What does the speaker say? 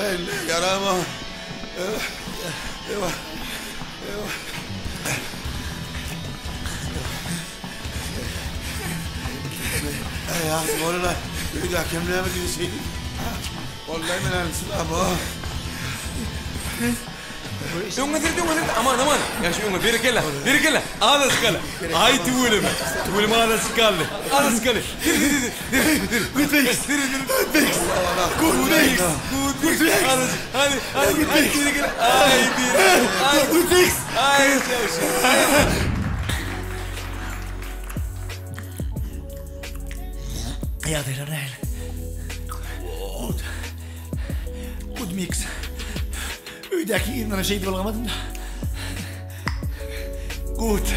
Ýarama. Ewa. Ewa. Ýagşy bolala. Öýdäki hem näme diýsin? Wallahi men hem çydamok. Öňe seret, öňe seret. Aman, aman. Ýagşy öňe. Berekella. Berekella. Azajyk galdy. Aý tüweleme. Tüweleme azajyk galdy. Azajyk galdy. Good thanks. Good thanks. Good thanks. Good thanks. Azajyk. Hadi, hadi. Hadi berekella. Aý berekella. Aý. Good thanks. Aý ýagşy. Ýagdaýlar nähili? Good. Good mix. Öýdäki yzyndan şeýdip ylgamadym-da. Good.